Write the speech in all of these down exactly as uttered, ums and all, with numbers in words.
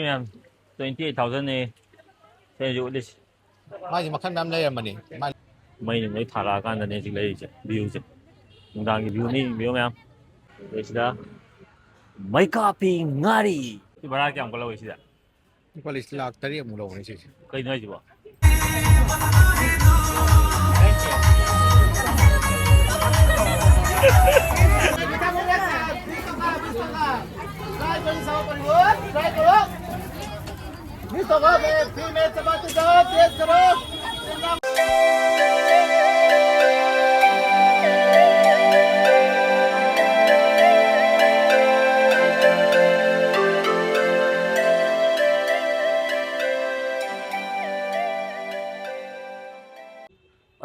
ꯃꯌꯥꯝ, twenty eight thousand ꯅꯦ ꯁꯤ ꯍꯧꯖꯤꯛ ꯎꯠꯂꯤꯁꯤ꯫ ꯃꯥꯏꯗꯤ ꯃꯈꯜ ꯃꯌꯥꯝ ꯂꯩꯔꯝꯕꯅꯤ꯫ ꯃꯥꯏ ꯃꯩ ꯅꯨꯡ ꯂꯣꯏ ꯊꯥꯜꯂꯛꯑꯀꯥꯟꯗꯅꯦ ꯍꯧꯖꯤꯛ ꯂꯩꯔꯤꯁꯦ, ꯚ꯭ꯌꯨꯁꯦ꯫ ꯅꯨꯡꯗꯥꯡꯒꯤ ꯚ꯭ꯌꯨꯅꯤ, ꯚ꯭ꯌꯨ ꯃꯌꯥꯝ꯫ ꯑꯗꯩ ꯁꯤꯗ ꯃꯩꯀꯥꯞꯄꯤ ꯉꯥꯔꯤ꯫ ꯁꯤ ꯚꯔꯥ ꯀꯌꯥꯃꯨꯛꯀ ꯂꯧꯏ ꯁꯤꯗ? ꯂꯨꯄꯥ ꯂꯤꯁꯤꯡ ꯂꯥꯈ ꯇꯔꯦꯠꯃꯨꯛ ꯂꯧꯕꯅꯦ ꯁꯤꯁꯦ꯫ ꯀꯩꯅꯣ ꯍꯥꯏꯁꯤꯕꯣ?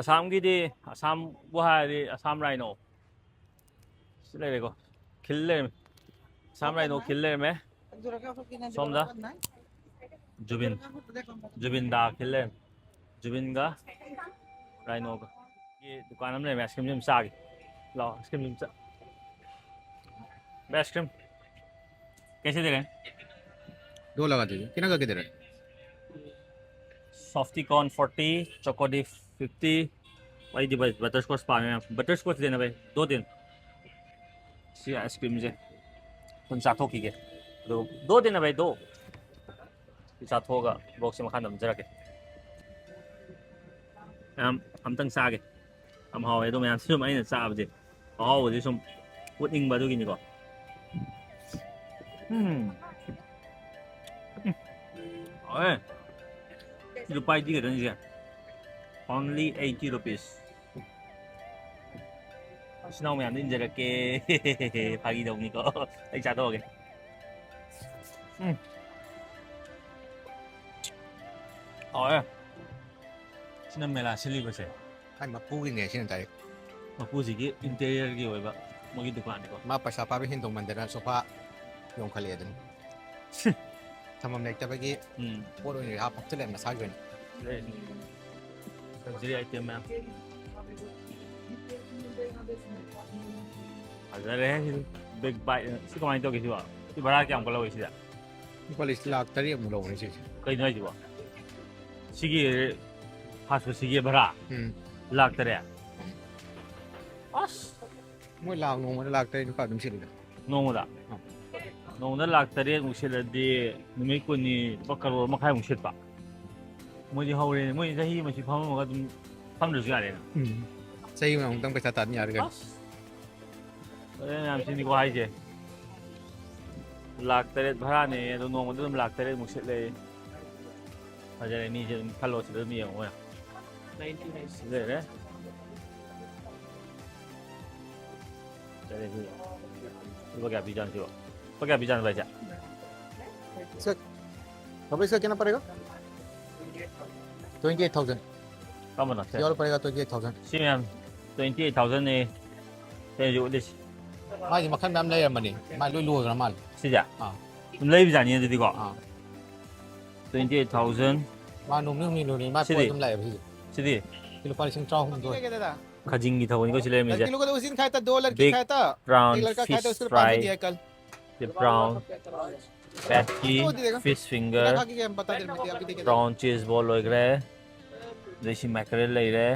ꯑꯁꯥꯝꯒꯤꯗꯤ, ꯑꯁꯥꯝꯕꯨ ꯍꯥꯏꯔꯗꯤ ꯑꯁꯥꯝ ꯔꯥꯏꯅꯣ꯫ ꯁꯤ ꯂꯩꯔꯦꯀꯣ꯫ ꯈꯤꯜ ꯂꯩꯔꯝꯃꯦ꯫ ꯑꯁꯥꯝ ꯔꯥꯏꯅꯣ ꯈꯤꯜ ꯂꯩꯔꯝꯃꯦ꯫ ꯁꯣꯝꯗ ꯖꯨꯕꯤꯟ, ꯖꯨꯕꯤꯟꯗꯥ ꯈꯤꯜ ꯂꯩꯔꯝꯃꯦ꯫ ꯖꯨꯕꯤꯟꯒ ꯔꯥꯏꯅꯣꯒ꯫ ꯗꯨꯀꯥꯟ ꯑꯃ ꯂꯩꯔꯝꯃꯦ, ice cream ꯑꯃ ꯆꯥꯒꯦ꯫ ꯂꯥꯛꯑꯣ, ice cream ꯑꯃ ꯆꯥ-, ice cream꯫ कैसे दे रहे हैं? दो लगा दीजिए। कितना का किधर है? Softicon forty, Choco D fifty, ꯑꯩꯗꯤ ꯚꯥꯏ butterscotch ꯄꯥꯝꯃꯦ ꯌꯥꯝ꯫ Butterscotch ꯗꯦꯅ ꯚꯥꯏ, ꯗꯣ ꯗꯦꯅ꯫ ꯁꯤ ice cream ꯁꯦ ꯑꯗꯨꯝ ꯆꯥꯊꯣꯛꯈꯤꯒꯦ꯫ ꯑꯗꯣ ꯗꯣ ꯗꯦꯅ ꯚꯥꯏ, ꯗꯣ꯫ ꯁꯤ ꯆꯥꯊꯣꯛꯑꯒ vlog ꯁꯦ ꯃꯈꯥ ꯅꯝꯖꯔꯛꯀꯦ꯫ ꯃꯌꯥꯝ ꯑꯝꯇꯪ ꯆꯥꯒꯦ꯫ ꯌꯥꯝ ꯍꯥꯎꯋꯦ꯫ ꯑꯗꯣ ꯃꯌꯥꯝ ꯁꯨꯝ ꯑꯩꯅ ꯆꯥꯕꯁꯦ, ꯑꯍꯥꯎꯕꯁꯦ ꯁꯨꯝ ꯎꯠꯅꯤꯡꯕ ꯑꯗꯨꯒꯤꯅꯤꯀꯣ꯫ ꯎꯝ꯫ ꯎꯝ꯫ ꯍꯥꯎꯋꯦ꯫ ꯁꯤ ꯂꯨꯄꯥ eighty ꯈꯛꯇꯅꯤ ꯁꯦ꯫ Only eighty rupees꯫ ꯏꯆꯤꯟ ꯏꯅꯥꯎ ꯃꯌꯥꯝꯗ ꯏꯟꯖꯔꯛꯀꯦ꯫ ꯐꯥꯒꯤ ꯇꯧꯕꯅꯤꯀꯣ꯫ ꯑꯩ ꯆꯥꯊꯣꯛꯑꯒꯦ꯫ ꯎꯝ꯫ ꯍꯥꯎꯋꯦ꯫ ꯁꯤꯅ ꯃꯦꯂꯥ ꯁꯤꯜꯂꯤꯕꯁꯦ꯫ ꯃꯥꯏ ꯃꯄꯨꯒꯤꯅꯦ ꯁꯤꯅ direct꯫ ꯃꯄꯨꯁꯤꯒꯤ interior ꯒꯤ ꯑꯣꯏꯕ ꯃꯣꯏꯒꯤ ꯗꯨꯀꯥꯟꯅꯤꯀꯣ꯫ ꯃꯥ ꯄꯩꯁꯥ ꯄꯥꯏꯕ ꯍꯦꯟꯗꯣꯛꯃꯟꯗꯅ sofa ꯌꯣꯟꯈꯠꯂꯛꯑꯦ ꯑꯗꯨꯅꯤ꯫ ꯊꯝꯐꯝ ꯂꯩꯇꯕꯒꯤ ꯎꯝ꯫ ꯄꯣꯠ ꯑꯣꯏꯅ ꯍꯥꯞ ꯍꯥꯞꯆꯤꯜꯂꯛꯑꯦ ꯃꯁꯥꯒꯤ ꯑꯣꯏꯅ꯫ Luxury item ꯃꯌꯥꯝ꯫ ꯐꯖꯔꯦ ꯁꯤꯗꯤ꯫ Big bite꯫ ꯁꯤ ꯀꯃꯥꯏꯅ ꯇꯧꯒꯦ ꯁꯤꯕꯣ? ꯁꯤ ꯚꯔꯥ ꯀꯌꯥꯃꯨꯛꯀ ꯂꯧꯏ ꯁꯤꯗ? ꯂꯨꯄꯥ ꯂꯤꯁꯤꯡ ꯂꯥꯈ ꯇꯔꯦꯠꯃꯨꯛ ꯂꯧꯕꯅꯦ ꯁꯤꯁꯦ꯫ ꯀꯩꯅꯣ ꯍꯥꯏꯁꯤꯕꯣ? ꯁꯤꯒꯤ ꯐꯥꯁ ꯐꯨꯗ ꯁꯤꯒꯤ ꯚꯔꯥ? ꯎꯝ꯫ ꯂꯥꯈ ꯇꯔꯦꯠ? ꯑꯁ! ꯃꯣꯏ ꯂꯥꯛ ꯅꯣꯡꯃꯗ ꯂꯥꯛ ꯇꯔꯦꯠ ꯅꯤꯄꯥꯜ ꯑꯗꯨꯝ ꯁꯤꯠꯂꯤꯗ꯫ ꯅꯣꯡꯃꯗ? ꯑꯥ꯫ ꯅꯣꯡꯃꯗ ꯂꯥꯛ ꯇꯔꯦꯠꯃꯨꯛ ꯁꯤꯠꯂꯗꯤ ꯅꯨꯃꯤꯠ ꯀꯨꯟꯅꯤ ꯂꯨꯄꯥ ꯀꯔꯣꯔ ꯃꯈꯥꯏꯃꯨꯛ ꯁꯤꯠꯄ꯫ ꯃꯣꯏꯗꯤ ꯍꯧꯔꯦꯅꯦ꯫ ꯃꯣꯏ ꯆꯍꯤ ꯑꯃꯁꯤ ꯐꯝꯃꯒ ꯑꯗꯨꯝ ꯐꯝꯗ꯭ꯔꯁꯨ ꯌꯥꯔꯦꯅ꯫ ꯎꯝ꯫ ꯆꯍꯤ ꯑꯃ ꯑꯃꯨꯛꯇꯪ ꯄꯩꯁꯥ ꯇꯥꯟ ꯌꯥꯔꯦ ꯀꯩꯅꯣ꯫ ꯑꯁ! ꯑꯗꯨꯅ ꯃꯌꯥꯝꯁꯤꯅꯤꯀꯣ ꯍꯥꯏꯁꯦ꯫ ꯂꯥꯛ ꯇꯔꯦꯠ ꯚꯔꯥꯅꯦ, ꯑꯗꯣ ꯅꯣꯡꯃꯗ ꯑꯗꯨꯝ ꯂꯥꯛ ꯇꯔꯦꯠꯃꯨꯛ ꯁꯤꯠꯂꯦ꯫ ꯐꯖꯔꯦ, ꯃꯤꯁꯦ ꯑꯗꯨꯝ ꯈꯜꯂꯣ, ꯁꯤꯗ ꯑꯗꯨꯝ ꯌꯦꯡꯉꯣ꯫ ꯁꯤ ꯂꯩꯔꯦ꯫ ꯐꯖꯔꯦ, ꯁꯤ꯫ ꯂꯨꯄꯥ ꯀꯌꯥ ꯄꯤꯖꯥꯠꯅꯣ ꯁꯤꯕꯣ? ꯂꯨꯄꯥ ꯀꯌꯥ ꯄꯤꯖꯥꯠꯅꯣ ꯚꯥꯏ, ꯁꯦ? इसका, बाबा, इसका कितना पड़ेगा? Twenty eight thousand. ꯀꯔꯝꯕꯅꯣ? ꯁꯦ꯫ प्योर पड़ेगा ट्वेंटी एट थाउजेंड। ꯁꯤ ꯃꯌꯥꯝ twenty eight thousand ꯅꯦ꯫ ꯁꯤ ꯍꯧꯖꯤꯛ ꯎꯠꯂꯤꯁꯤ꯫ ꯃꯥꯏꯁꯦ ꯃꯈꯜ ꯃꯌꯥꯝ ꯂꯩꯔꯝꯕꯅꯤ꯫ ꯃꯥꯏ ꯂꯣꯏ ꯂꯣꯏꯈ꯭ꯔ ꯃꯥꯜꯂꯦ꯫ ꯁꯤꯁꯦ? ꯑꯥ꯫ ꯑꯗꯨꯝ ꯂꯩꯕꯖꯥꯠꯅꯤ ꯑꯗꯨꯗꯤꯀꯣ꯫ ꯑꯥ꯫ Twenty eight thousand꯫ ꯃꯥ ꯅꯣꯡ ꯅꯤꯅꯤ ꯍꯨꯝꯅꯤ ꯂꯣꯏꯔꯦ꯫ ꯃꯥ ꯁꯤꯗꯤ? ꯄꯣꯠ ꯑꯗꯨꯝ ꯂꯥꯛꯑꯦꯕ ꯁꯤꯁꯦ꯫ ꯁꯤꯗꯤ? ꯁꯤ ꯂꯨꯄꯥ ꯂꯤꯁꯤꯡ ꯇꯔꯥꯍꯨꯝꯗꯣꯏ꯫ ꯈꯥꯖꯤꯡꯒꯤ ꯊꯕꯛꯅꯤꯀꯣ ꯁꯤ ꯂꯩꯔꯝꯃꯤꯁꯦ꯫ लड़की लोगों को उस दिन खाया था, दो लड़की big खाया था। Prawn एक लड़का खाया था, fish उसको पाँच सौ fry, दिया है कल। ꯁꯤ ꯄ꯭ꯔꯥꯎꯟ, ꯄꯦꯠꯀꯤ, ꯇꯧꯗꯦꯗ꯫ Fish finger, ꯆꯥꯛ ꯈꯥꯛꯀꯤ ꯀꯩꯝ ꯄꯇꯥ ꯇꯧꯗꯦ, ꯑꯗꯨꯗꯤ ꯀꯩꯗꯧꯔꯦ? ꯄ꯭ꯔꯥꯎꯟ ꯆꯤꯁ ꯕꯣꯜ ꯂꯣꯏꯈ꯭ꯔꯦ꯫ ꯑꯗꯩ ꯁꯤ ꯃꯦꯀꯔꯦꯜ ꯂꯩꯔꯦ꯫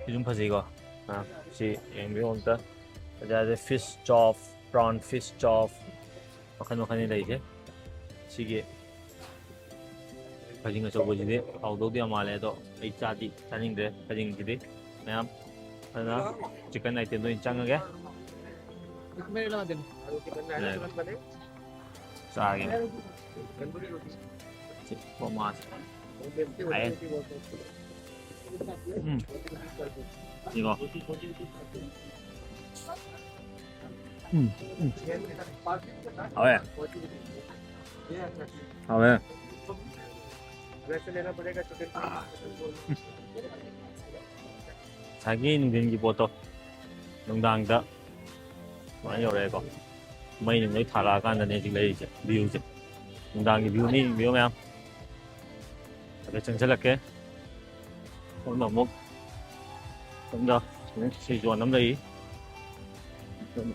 ꯁꯤꯁꯨ ꯐꯖꯩꯀꯣ꯫ ꯑꯥ, ꯁꯤ ꯌꯦꯡꯕꯤꯌꯨ ꯑꯝꯇ꯫ ꯑꯗꯩ ꯐꯤꯁ ꯆꯣꯞ, ꯄ꯭ꯔꯥꯎꯟ ꯐꯤꯁ ꯆꯣꯞ꯫ ꯃꯈꯜ ꯃꯈꯜꯅꯤ ꯂꯩꯁꯦ꯫ ꯁꯤꯒꯤ ꯈꯖꯤꯡ ꯑꯆꯧꯕꯁꯤꯗꯤ ꯍꯥꯎꯗꯧꯗꯤ ꯌꯥꯝ ꯃꯥꯜꯂꯦ, ꯑꯗꯣ ꯑꯩ ꯆꯥꯗꯤ ꯆꯥꯅꯤꯡꯗ꯭ꯔꯦ ꯈꯖꯤꯡꯁꯤꯗꯤ꯫ ꯃꯌꯥꯝ ꯑꯗꯨꯅ ꯆꯤꯀꯟ ꯑꯥꯏꯇꯦꯝꯗ ꯑꯣꯏꯅ ꯆꯪꯉꯒꯦ꯫ ꯆꯥꯒꯦ꯫ ꯁꯤ ꯀꯣꯃꯥꯁꯦ꯫ ꯍꯥꯏꯌꯦ꯫ ꯎꯝ꯫ ꯁꯤꯀꯣ꯫ ꯎꯝ, ꯎꯝ꯫ ꯍꯥꯎꯋꯦ꯫ ꯍꯥꯎꯋꯦ꯫ ꯉꯁꯥꯏꯒꯤ ꯅꯨꯡꯊꯤꯟꯒꯤ ꯄꯣꯠꯇꯣ ꯅꯨꯡꯗꯥꯡꯗ ꯁꯨꯃꯥꯏꯅ ꯌꯧꯔꯛꯑꯦꯀꯣ꯫ ꯃꯩ ꯅꯨꯡ ꯂꯣꯏ ꯊꯥꯜꯂꯛꯑꯀꯥꯟꯗꯅꯦ ꯍꯧꯖꯤꯛ ꯂꯩꯔꯤꯁꯦ, ꯚ꯭ꯌꯨꯁꯦ꯫ ꯅꯨꯡꯗꯥꯡꯒꯤ ꯚ꯭ꯌꯨꯅꯤ, ꯌꯦꯡꯕꯤꯌꯨ ꯃꯌꯥꯝ꯫ ꯍꯥꯏꯐꯦꯠ ꯆꯪꯁꯤꯜꯂꯛꯀꯦ꯫ ꯁꯣꯝꯗ ꯑꯃꯨꯛ, ꯁꯣꯝꯗ ꯑꯃꯨꯛ ꯁꯤ ꯖꯣꯟ ꯑꯃ ꯂꯩꯔꯤ꯫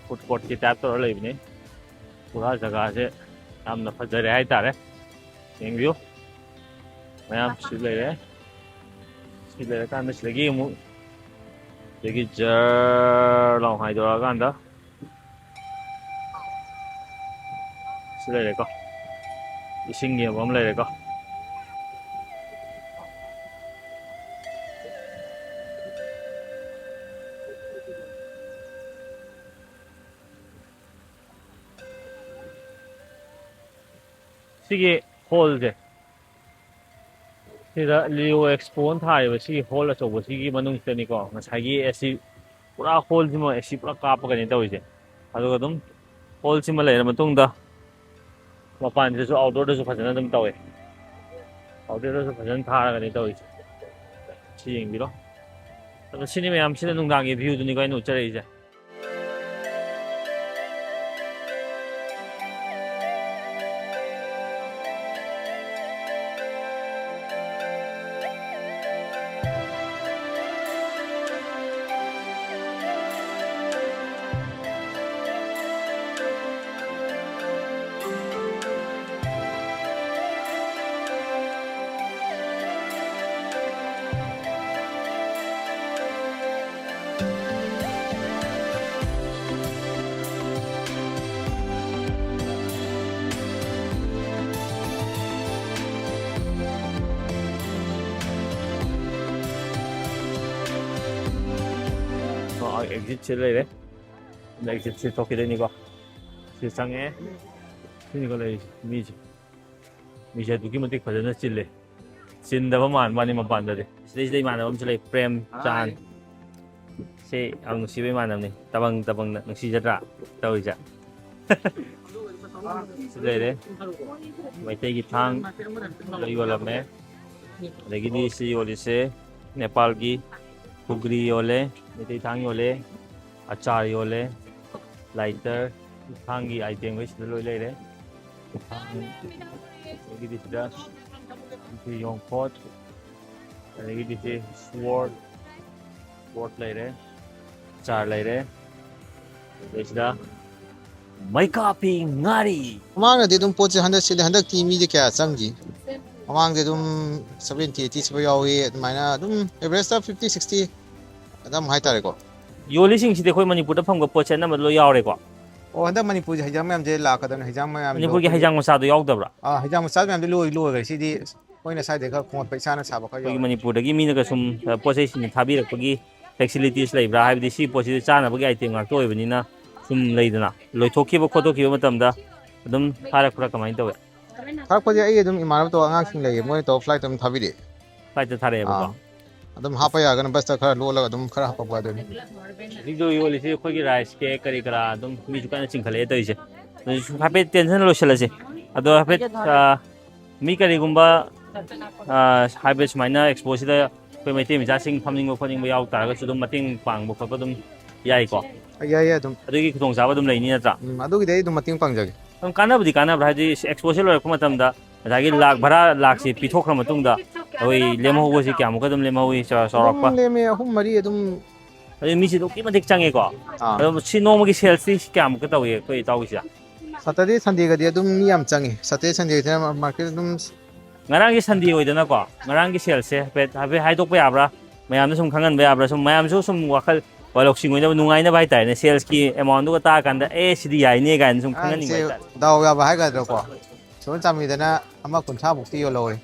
ꯐꯨꯗ ꯀꯣꯔꯠꯀꯤ ꯇꯥꯏꯞ ꯇꯧꯔ ꯂꯩꯕꯅꯤ꯫ ꯄꯨꯔꯥ ꯖꯒꯥꯁꯦ ꯌꯥꯝꯅ ꯐꯖꯔꯦ ꯍꯥꯏꯇꯥꯔꯦ꯫ ꯌꯦꯡꯕꯤꯌꯨ, ꯃꯌꯥꯝ ꯁꯤ ꯂꯩꯔꯦ꯫ ꯁꯤ ꯂꯩꯔꯀꯥꯟꯗ ꯁꯤꯗꯒꯤ ꯑꯃꯨꯛ, ꯁꯤꯗꯒꯤ ꯖꯔ ꯂꯥꯎ ꯍꯥꯏꯗꯣꯔꯛꯑꯀꯥꯟꯗ ꯁꯤ ꯂꯩꯔꯦꯀꯣ, ꯏꯁꯤꯡꯒꯤ ꯑꯃ ꯂꯩꯔꯦꯀꯣ꯫ ꯁꯤꯒꯤ ꯍꯣꯜꯁꯦ, ꯁꯤꯗ ꯂꯤꯑꯣ ꯑꯦꯛꯁꯄꯣꯅ ꯊꯥꯔꯤꯕ ꯁꯤꯒꯤ ꯍꯣꯜ ꯑꯆꯧꯕꯁꯤꯒꯤ ꯃꯅꯨꯡꯁꯤꯗꯅꯤꯀꯣ, ꯉꯁꯥꯏꯒꯤ ꯑꯦ ꯁꯤ, ꯄꯨꯔꯥ ꯍꯣꯜꯁꯤꯃ ꯑꯦ ꯁꯤ ꯄꯨꯔꯥ ꯀꯥꯞꯄꯒꯅꯤ ꯇꯧꯔꯤꯁꯦ꯫ ꯑꯗꯨꯒ ꯑꯗꯨꯝ ꯍꯣꯜꯁꯤꯃ ꯂꯩꯔ ꯃꯇꯨꯡꯗ ꯃꯄꯥꯟꯁꯤꯗꯁꯨ, ꯑꯥꯎꯠꯗꯣꯔꯗꯁꯨ ꯐꯖꯅ ꯑꯗꯨꯝ ꯇꯧꯋꯦ꯫ ꯑꯥꯎꯠꯗꯣꯔꯗꯁꯨ ꯐꯖꯅ ꯊꯥꯔꯒꯅꯤ ꯇꯧꯔꯤꯁꯦ꯫ ꯁꯤ ꯌꯦꯡꯕꯤꯔꯣ꯫ ꯑꯗꯣ ꯁꯤꯅꯤ ꯃꯌꯥꯝꯁꯤꯅ ꯅꯨꯡꯗꯥꯡꯒꯤ ꯚ꯭ꯌꯨꯗꯨꯅꯤꯀꯣ ꯑꯩꯅ ꯎꯠꯆꯔꯛꯏꯁꯦ꯫ ꯑꯦꯛꯖꯤꯠꯁꯦ ꯂꯩꯔꯦ꯫ ꯑꯦꯛꯖꯤꯠꯁꯦ ꯊꯣꯛꯈꯤꯗꯣꯏꯅꯤꯀꯣ꯫ ꯁꯤ ꯆꯪꯉꯦ꯫ ꯁꯤꯅꯤꯀꯣ ꯂꯩꯔꯤꯁꯦ ꯃꯤꯁꯦ꯫ ꯃꯤꯁꯦ ꯑꯗꯨꯛꯀꯤ ꯃꯇꯤꯛ ꯐꯖꯅ ꯆꯤꯜꯂꯦ꯫ ꯆꯤꯟꯗꯕ ꯃꯥꯟꯕ ꯋꯥꯅꯤ ꯃꯄꯥꯟꯗꯗꯤ꯫ ꯁꯤꯗꯩꯁꯤꯗ ꯏꯃꯥꯟꯅꯕ ꯑꯃꯁꯨ ꯂꯩ, ꯄ꯭ꯔꯦꯝ ꯆꯥꯟ꯫ ꯁꯤ ꯌꯥꯝ ꯅꯨꯡꯁꯤꯕ ꯏꯃꯥꯟꯅꯕꯅꯤ꯫ ꯇꯕꯪ ꯇꯕꯪꯅ ꯅꯨꯡꯁꯤꯖꯗ꯭ꯔꯥ ꯇꯧꯔꯤꯁꯦ? ꯁꯤ ꯂꯩꯔꯦ꯫ ꯃꯩꯇꯩꯒꯤ ꯊꯥꯡ ꯂꯣꯏ ꯌꯣꯜꯂꯝꯃꯦ꯫ ꯑꯗꯒꯤꯗꯤ ꯁꯤ ꯌꯣꯜꯂꯤꯁꯦ ꯅꯦꯄꯥꯜꯒꯤ ꯈꯨꯒ꯭ꯔꯤ ꯌꯣꯜꯂꯦ, ꯃꯩꯇꯩ ꯊꯥꯡ ꯌꯣꯜꯂꯦ, ꯑꯆꯥꯔ ꯌꯣꯜꯂꯦ, ꯂꯥꯏꯇꯔ, ꯊꯥꯡꯒꯤ ꯑꯥꯏꯇꯦꯝꯈꯩ ꯁꯤꯗ ꯂꯣꯏ ꯂꯩꯔꯦ꯫ ꯊꯥꯡ, ꯑꯗꯒꯤꯗꯤ ꯁꯤꯗ ꯌꯣꯡꯈꯣꯠ, ꯑꯗꯒꯤꯗꯤ ꯁꯤ ꯁ꯭ꯋꯣꯔꯠ, ꯁ꯭ꯋꯣꯔꯠ ꯂꯩꯔꯦ, ꯑꯆꯥꯔ ꯂꯩꯔꯦ, ꯑꯗꯩ ꯁꯤꯗ ꯃꯩꯀꯥꯞꯄꯤ ꯉꯥꯔꯤ꯫ ꯃꯃꯥꯡꯗꯗꯤ ꯑꯗꯨꯝ ꯄꯣꯠꯁꯦ ꯍꯟꯗꯛ ꯁꯤꯠꯂꯦ, ꯍꯟꯗꯛꯇꯤ ꯃꯤꯁꯦ ꯀꯌꯥ ꯆꯪꯗꯦ꯫ ꯃꯃꯥꯡꯗꯤ ꯑꯗꯨꯝ ꯁꯚꯦꯟꯇꯤ ꯑꯩꯠꯇꯤ ꯁꯤꯠꯄ ꯌꯥꯎꯏ, ꯑꯗꯨꯃꯥꯏꯅ ꯑꯗꯨꯝ ꯑꯦꯚꯔꯦꯖꯇ ꯐꯤꯐꯇꯤ ꯁꯤꯛꯁꯇꯤ ꯑꯗꯨꯝ ꯍꯥꯏꯇꯥꯔꯦꯀꯣ꯫ ꯌꯣꯜꯂꯤꯁꯤꯡꯁꯤꯗꯤ ꯑꯩꯈꯣꯏ ꯃꯅꯤꯄꯨꯔꯗ ꯐꯪꯕ ꯄꯣꯠꯁꯦ ꯑꯅꯝꯕ ꯂꯣꯏ ꯌꯥꯎꯔꯦꯀꯣ꯫ ꯑꯣ, ꯍꯟꯗꯛ ꯃꯅꯤꯄꯨꯔꯁꯦ ꯍꯩꯖꯥꯡ ꯃꯌꯥꯝꯁꯦ ꯂꯥꯛꯀꯗꯕꯅꯤ, ꯍꯩꯖꯥꯡ ꯃꯌꯥꯝꯗꯣ ꯃꯅꯤꯄꯨꯔꯒꯤ ꯑꯩꯈꯣꯏꯒꯤ ꯍꯩꯖꯥꯡ ꯃꯆꯥꯗꯣ ꯌꯥꯎꯗꯕ꯭ꯔꯥ? ꯑꯥ, ꯍꯩꯖꯥꯡ ꯃꯆꯥ ꯃꯌꯥꯝꯗꯣ ꯂꯣꯏ ꯂꯣꯏꯈ꯭ꯔꯦ꯫ ꯁꯤꯗꯤ ꯑꯩꯈꯣꯏꯅ ꯁ꯭ꯋꯥꯏꯗꯩ ꯈꯔ ꯈꯣꯝꯒꯠꯄ, ꯏꯁꯥꯅ ꯁꯥꯕ ꯈꯔ ꯑꯩꯈꯣꯏꯒꯤ ꯌꯥꯎꯔꯦ꯫ ꯃꯅꯤꯄꯨꯔꯗꯒꯤ ꯃꯤꯅꯒ ꯁꯨꯝ, ꯑ, ꯄꯣꯠ ꯆꯩꯁꯤꯡꯁꯦ ꯊꯥꯕꯤꯔꯛꯄꯒꯤ ꯐꯦꯁꯤꯂꯤꯇꯤꯁ ꯂꯩꯕ꯭ꯔꯥ? ꯍꯥꯏꯕꯗꯤ ꯁꯤ ꯄꯣꯠꯁꯤꯗꯤ ꯆꯥꯅꯕꯒꯤ ꯑꯥꯏꯇꯦꯝ ꯉꯥꯛꯇ ꯑꯣꯏꯕꯅꯤꯅ ꯁꯨꯝ ꯂꯩꯗꯅ ꯂꯣꯏꯊꯣꯛꯈꯤꯕ ꯈꯣꯠꯇꯣꯛꯈꯤꯕ ꯃꯇꯝꯗ ꯑꯗꯨꯝ ꯊꯥꯔꯛꯄ꯭ꯔꯥ, ꯀꯃꯥꯏꯅ ꯇꯧꯋꯦ? ꯊꯥꯔꯛꯄꯁꯦ ꯑꯩ ꯑꯗꯨꯝ ꯏꯃꯥꯟꯅꯕ ꯇꯧꯔ ꯑꯉꯥꯡꯁꯤꯡ ꯂꯩꯌꯦ, ꯃꯣꯏꯅ ꯇꯧꯔ ꯐ꯭ꯂꯥꯏꯠꯇ ꯑꯗꯨꯝ ꯊꯥꯕꯤꯔꯛꯑꯦ꯫ ꯐ꯭ꯂꯥꯏꯠꯇ ꯊꯥꯔꯛꯑꯦꯕꯀꯣ? ꯑꯥ꯫ ꯑꯗꯨꯝ ꯍꯥꯞꯄ ꯌꯥꯔꯒꯅ ꯕꯁꯇ ꯈꯔ ꯂꯣꯜꯂꯒ ꯑꯗꯨꯝ ꯈꯔ ꯍꯥꯄꯛꯄ ꯑꯗꯨꯅꯤ꯫ ꯍꯧꯖꯤꯛꯇ ꯌꯣꯜꯂꯤꯁꯤ ꯑꯩꯈꯣꯏꯒꯤ ꯔꯥꯏꯁ ꯀꯦꯛ ꯀꯔꯤ ꯀꯔꯥ ꯑꯗꯨꯝ ꯃꯤꯁꯨ ꯀꯟꯅ ꯆꯤꯡꯈꯠꯂꯛꯑꯦ ꯇꯧꯔꯤꯁꯦ꯫ ꯑꯗꯨꯁꯨ ꯍꯥꯏꯐꯦꯠ ꯇꯦꯟꯁꯟ ꯂꯣꯏꯁꯤꯜꯂꯁꯤ꯫ ꯑꯗꯣ ꯍꯥꯏꯐꯦꯠ, ꯑꯥ, ꯃꯤ ꯀꯔꯤꯒꯨꯝꯕ, ꯑꯥ, ꯍꯥꯏꯐꯦꯠ ꯁꯨꯃꯥꯏꯅ ꯑꯦꯛꯁꯄꯣꯁꯤꯗ ꯑꯩꯈꯣꯏ ꯃꯩꯇꯩ ꯃꯆꯥꯁꯤꯡ ꯐꯝꯅꯤꯡꯕ ꯈꯣꯠꯅꯤꯡꯕ ꯌꯥꯎ ꯇꯥꯔꯒꯁꯨ ꯑꯗꯨꯝ ꯃꯇꯦꯡ ꯄꯥꯡꯕ ꯈꯣꯠꯄ ꯑꯗꯨꯝ ꯌꯥꯏꯀꯣ? ꯌꯥꯏ, ꯌꯥꯏ, ꯑꯗꯨꯝ꯫ ꯑꯗꯨꯒꯤ ꯈꯨꯗꯣꯡꯆꯥꯕ ꯑꯗꯨꯝ ꯂꯩꯅꯤ ꯅꯠꯇ꯭ꯔꯥ? ꯎꯝ, ꯑꯗꯨꯒꯤꯗꯤ ꯑꯩ ꯑꯗꯨꯝ ꯃꯇꯦꯡ ꯄꯥꯡꯖꯒꯦ꯫ ꯑꯗꯨꯝ ꯀꯥꯟꯅꯕꯗꯤ ꯀꯥꯟꯅꯕ꯭ꯔꯥ? ꯍꯥꯏꯗꯤ ꯑꯦꯛꯁꯄꯣꯁꯔ ꯂꯣꯏꯔꯛꯄ ꯃꯇꯝꯗ ꯉꯁꯥꯏꯒꯤ ꯂꯥꯛ ꯚꯔꯥ, ꯂꯥꯛꯁꯦ ꯄꯤꯊꯣꯛꯈ꯭ꯔ ꯃꯇꯨꯡꯗ ꯑꯩꯈꯣꯏ ꯂꯦꯝꯍꯧꯕꯁꯤ ꯀꯌꯥꯃꯨꯛꯀ ꯑꯗꯨꯝ ꯂꯦꯝꯍꯧꯋꯤ, ꯆꯥ-, ꯆꯥꯎꯔꯥꯛꯄ? ꯑꯗꯨꯝ ꯂꯦꯝꯃꯦ, ꯑꯍꯨꯝ ꯃꯔꯤ ꯑꯗꯨꯝ꯫ ꯑꯗꯨ ꯃꯤꯁꯦ ꯑꯗꯨꯛꯀꯤ ꯃꯇꯤꯛ ꯆꯪꯉꯦꯀꯣ꯫ ꯑꯥ꯫ ꯑꯗꯣ ꯁꯤ ꯅꯣꯡꯃꯒꯤ ꯁꯦꯜꯁꯇꯤ ꯀꯌꯥꯃꯨꯛꯀ ꯇꯧꯏ ꯑꯩꯈꯣꯏ ꯏꯇꯥꯎꯒꯤꯁꯦ? ꯁꯇꯔꯗꯦ ꯁꯟꯗꯦꯒꯗꯤ ꯑꯗꯨꯝ ꯃꯤ ꯌꯥꯝ ꯆꯪꯉꯤ꯫ ꯁꯇꯔꯗꯦ ꯁꯟꯗꯦꯁꯤꯅ ꯃꯥꯔꯀꯦꯠ ꯑꯗꯨꯝ꯫ ꯉꯔꯥꯡꯒꯤ ꯁꯟꯗꯦ ꯑꯣꯏꯗꯅꯀꯣ, ꯉꯔꯥꯡꯒꯤ ꯁꯦꯜꯁꯦ ꯍꯥꯏꯐꯦꯠ, ꯍꯥꯏꯐꯦꯠ ꯍꯥꯏꯗꯣꯛꯄ ꯌꯥꯕ꯭ꯔꯥ? ꯃꯌꯥꯝꯗ ꯁꯨꯝ ꯈꯪꯍꯟꯕ ꯌꯥꯕ꯭ꯔꯥ? ꯁꯨꯝ ꯃꯌꯥꯝꯁꯨ ꯁꯨꯝ ꯋꯥꯈꯜ ꯋꯥ ꯂꯧꯁꯤꯡ ꯑꯣꯏꯅꯕ, ꯅꯨꯡꯉꯥꯏꯅꯕ ꯍꯥꯏꯇꯥꯔꯦꯅꯦ, ꯁꯦꯜꯁꯀꯤ ꯑꯦꯃꯥꯎꯟꯗꯨꯒ ꯇꯥꯛꯑꯀꯥꯟꯗ, "ꯑꯦ, ꯁꯤꯗꯤ ꯌꯥꯏꯅꯦ" ꯀꯥꯏꯅ ꯁꯨꯝ ꯈꯪꯍꯟꯅꯤꯡꯕ ꯑꯉꯥꯡꯁꯦ ꯍꯥꯏꯇꯥꯔꯦ꯫ ꯗꯥꯎ ꯌꯥꯕ ꯍꯥꯏꯒꯗ꯭ꯔꯥꯀꯣ, ꯁꯣꯝ ꯆꯥꯟꯕꯤꯗꯅ ꯑꯃ ꯀꯨꯟꯊ꯭ꯔꯥꯃꯨꯛꯇꯤ ꯌꯣꯜꯍꯧꯔꯦ꯫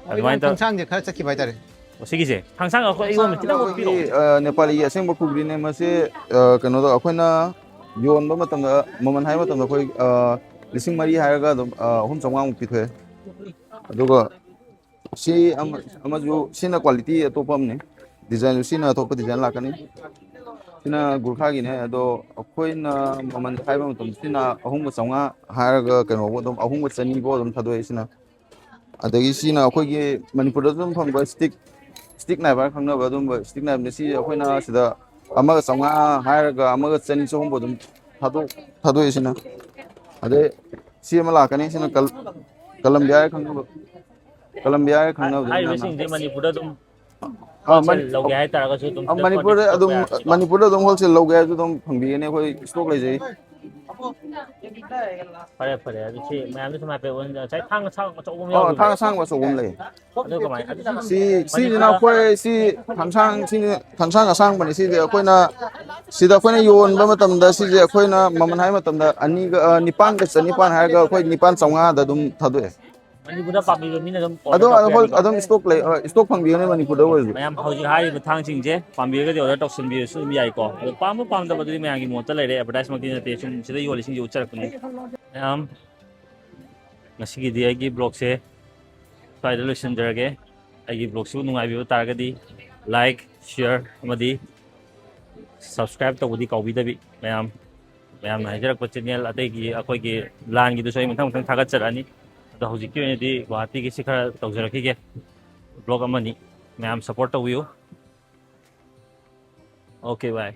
ꯑꯗꯨꯃꯥꯏꯅ ꯇꯧ-, ꯈꯣꯡꯁꯥꯡꯁꯦ ꯈꯔ ꯆꯠꯈꯤꯕ ꯍꯥꯏꯇꯥꯔꯦ꯫ ꯑꯣ, ꯁꯤꯒꯤꯁꯦ ꯈꯥꯡꯁꯥꯡ ꯑꯩꯈꯣꯏ ꯑꯩꯉꯣꯟꯗ ꯈꯤꯇꯪ ꯑꯩꯈꯣꯏꯒꯤ, ꯄꯤꯔꯛꯑꯣ꯫ ꯑ, ꯅꯦꯄꯥꯂꯤ ꯑꯁꯦꯡꯕ ꯀꯨꯕ꯭ꯔꯤꯅꯦ ꯃꯁꯤ, ꯑ, ꯀꯩꯅꯣꯗ ꯑꯩꯈꯣꯏꯅ ꯌꯣꯟꯕ ꯃꯇꯝꯗ, ꯃꯃꯜ ꯍꯥꯏꯕ ꯃꯇꯝꯗ ꯑꯩꯈꯣꯏ, ꯑ, ꯂꯤꯁꯤꯡ ꯃꯔꯤ ꯍꯥꯏꯔꯒ ꯑꯗꯨꯝ, ꯑ, ꯑꯍꯨꯝ ꯆꯥꯝꯃꯉꯥꯃꯨꯛ ꯄꯤꯊꯣꯛꯑꯦ꯫ ꯑꯗꯨꯒ ꯁꯤ ꯑꯃ-, ꯑꯃꯁꯨ, ꯁꯤꯅ ꯀ꯭ꯋꯥꯂꯤꯇꯤ ꯑꯇꯣꯞꯄ ꯑꯃꯅꯤ꯫ ꯗꯤꯖꯥꯏꯟꯁꯨ ꯁꯤꯅ ꯑꯇꯣꯞꯄ ꯗꯤꯖꯥꯏꯟ ꯂꯥꯛꯀꯅꯤ꯫ ꯁꯤꯅ ꯒꯨꯔꯈꯥꯒꯤꯅꯦ, ꯑꯗꯣ ꯑꯩꯈꯣꯏꯅ ꯃꯃꯜ ꯍꯥꯏꯕ ꯃꯇꯝꯗ ꯁꯤꯅ ꯑꯍꯨꯝꯒ ꯆꯥꯝꯃꯉꯥ ꯍꯥꯏꯔꯒ ꯀꯩꯅꯣꯐꯧ ꯑꯗꯨꯝ ꯑꯍꯨꯝꯒ ꯆꯅꯤꯐꯧ ꯑꯗꯨꯝ ꯊꯥꯗꯣꯛꯑꯦ ꯁꯤꯅ꯫ ꯑꯗꯒꯤ ꯁꯤꯅ ꯑꯩꯈꯣꯏꯒꯤ ꯃꯅꯤꯄꯨꯔꯗꯁꯨ ꯑꯗꯨꯝ ꯐꯪꯕ ꯁ꯭ꯇꯤꯛ, ꯁ꯭ꯇꯤꯛ ꯅꯥꯏꯐ ꯍꯥꯏꯅ ꯈꯪꯅꯕ ꯑꯗꯨꯝꯕ ꯁ꯭ꯇꯤꯛ ꯅꯥꯏꯐꯅꯤ꯫ ꯁꯤ ꯑꯩꯈꯣꯏꯅ ꯁꯤꯗ ꯑꯃꯒ ꯆꯥꯝꯃꯉꯥ ꯍꯥꯏꯔꯒ ꯑꯃꯒ ꯆꯅꯤ ꯆꯍꯨꯝꯕꯨ ꯑꯗꯨꯝ ꯊꯥꯗꯣꯛ-, ꯊꯥꯗꯣꯛꯑꯦ ꯁꯤꯅ꯫ ꯑꯗꯩ ꯁꯤ ꯑꯃ ꯂꯥꯛꯀꯅꯤ, ꯁꯤꯅ ꯀꯜ-, ꯀꯂꯝꯕꯤꯌꯥ ꯍꯥꯏꯅ ꯈꯪꯅꯕ, ꯀꯂꯝꯕꯤꯌꯥ ꯍꯥꯏꯅ ꯈꯪꯅꯕꯗꯣ ꯍꯥꯏꯔꯤꯕꯁꯤꯡꯁꯦ ꯃꯅꯤꯄꯨꯔꯗ ꯑꯗꯨꯝ ꯑ, ꯍꯣꯜꯁꯦꯜ ꯃꯅꯤ-, ꯂꯧꯒꯦ ꯍꯥꯏꯇꯥꯔꯒꯁꯨ ꯑꯗꯨꯝ ꯑ, ꯁꯤꯗ ꯃꯅꯤꯄꯨꯔꯗ ꯀꯣꯟꯇꯦꯛ ꯇꯧꯕ ꯑꯗꯨꯝ, ꯌꯥꯔꯅꯤꯀꯣ? ꯃꯅꯤꯄꯨꯔꯗ ꯑꯗꯨꯝ ꯍꯣꯜꯁꯦꯜ ꯂꯧꯒꯦ ꯍꯥꯏꯔꯁꯨ ꯑꯗꯨꯝ ꯐꯪꯕꯤꯒꯅꯤ, ꯑꯩꯈꯣꯏ ꯁ꯭ꯇꯣꯛ ꯂꯩꯖꯩ꯫ ꯐꯔꯦ ꯐꯔꯦ, ꯑꯗꯨ ꯁꯤ ꯃꯌꯥꯝꯗ ꯁꯨꯝ ꯍꯥꯏꯐꯦꯠ ꯑꯣꯟ-, ꯉꯁꯥꯏ ꯊꯥꯡ ꯑꯁꯥꯡ ꯑꯆꯧꯕ ꯑꯃ ꯑꯣ, ꯌꯥꯎꯈꯤꯕꯅꯦ꯫ ꯊꯥꯡ ꯑꯁꯥꯡꯕ ꯑꯆꯧꯕ ꯑꯃ ꯂꯩ꯫ ꯑꯗꯨ ꯀꯃꯥꯏꯅ, ꯑꯗꯨ ꯁꯨꯝ ꯁꯤ ꯁꯤꯁꯤꯅ ꯃꯅꯤꯄꯨꯔꯗ ꯑꯩꯈꯣꯏ ꯁꯤ ꯊꯥꯡꯁꯥꯡ ꯁꯤꯅꯤ, ꯊꯥꯡꯁꯥꯡ ꯑꯁꯥꯡꯕꯅꯤ ꯁꯤꯗꯤ ꯑꯩꯈꯣꯏꯅ ꯁꯤꯗ ꯑꯩꯈꯣꯏꯅ ꯌꯣꯟꯕ ꯃꯇꯝꯗ ꯁꯤꯁꯦ ꯑꯩꯈꯣꯏꯅ ꯃꯃꯜ ꯍꯥꯏꯕ ꯃꯇꯝꯗ ꯑꯅꯤꯒ ꯑ, ꯅꯤꯄꯥꯟꯒ ꯆꯅꯤꯄꯥꯟ ꯍꯥꯏꯔꯒ ꯑꯩꯈꯣꯏ ꯅꯤꯄꯥꯟ ꯆꯥꯝꯃꯉꯥꯗ ꯑꯗꯨꯝ ꯊꯥꯗꯣꯛꯑꯦ꯫ ꯃꯅꯤꯄꯨꯔꯗ ꯄꯥꯝꯕꯤꯕ ꯃꯤꯅ ꯑꯗꯨꯝ order ꯑꯗꯨꯝ ꯇꯧꯔꯛꯄ ꯑꯩꯈꯣꯏ ꯌꯥꯅꯤꯀꯣ? ꯑꯗꯨꯝ ꯏꯁꯇꯣꯛ ꯂꯩ, ꯍꯣꯏ, ꯏꯁꯇꯣꯛ ꯐꯪꯕꯤꯒꯅꯤ ꯃꯅꯤꯄꯨꯔꯗ ꯑꯣꯏꯔꯁꯨ꯫ ꯃꯌꯥꯝ ꯍꯧꯖꯤꯛ ꯍꯥꯏꯔꯤꯕ ꯊꯥꯡꯁꯤꯡꯁꯦ ꯄꯥꯝꯕꯤꯔꯒꯗꯤ order ꯇꯧꯁꯤꯟꯕꯤꯔꯁꯨ ꯑꯗꯨꯝ ꯌꯥꯏꯀꯣ꯫ ꯑꯗꯣ ꯄꯥꯝꯕ ꯄꯥꯝꯗꯕꯗꯨꯗꯤ ꯃꯌꯥꯝꯒꯤ ꯃꯣꯠꯇ ꯂꯩꯔꯦ, advertise ꯃꯛꯇꯤ ꯅꯠꯇꯦ, ꯁꯨꯝ ꯁꯤꯗ ꯌꯣꯜꯂꯤꯁꯤꯡꯁꯦ ꯎꯠꯆꯔꯛꯄꯅꯤ꯫ ꯃꯌꯥꯝ, ꯉꯁꯤꯒꯤꯗꯤ ꯑꯩꯒꯤ vlogꯁꯦ ꯁ꯭ꯋꯥꯏꯗ ꯂꯣꯏꯁꯤꯟꯖꯔꯒꯦ꯫ ꯑꯩꯒꯤ vlogꯁꯤꯕꯨ ꯅꯨꯡꯉꯥꯏꯕꯤꯕ ꯇꯥꯔꯒꯗꯤ like, share ꯑꯃꯗꯤ subscribe ꯇꯧꯕꯗꯤ ꯀꯥꯎꯕꯤꯗꯕꯤ ꯃꯌꯥꯝ꯫ ꯃꯌꯥꯝꯅ ꯍꯥꯏꯖꯔꯛꯄ channel ꯑꯇꯩꯒꯤ ꯑꯩꯈꯣꯏꯒꯤ ꯂꯥꯟꯒꯤꯗꯨꯁꯨ ꯑꯩ ꯃꯊꯪ ꯃꯊꯪ ꯊꯥꯒꯠꯆꯔꯛꯑꯅꯤ꯫ ꯑꯗꯣ ꯍꯧꯖꯤꯛꯀꯤ ꯑꯣꯏꯅꯗꯤ ꯒꯨꯋꯥꯍꯥꯇꯤꯒꯤꯁꯤ ꯈꯔ ꯇꯧꯖꯔꯛꯈꯤꯒꯦ꯫ Vlog ꯑꯃꯅꯤ, ꯃꯌꯥꯝ support ꯇꯧꯕꯤꯌꯨ꯫ Okay, bye꯫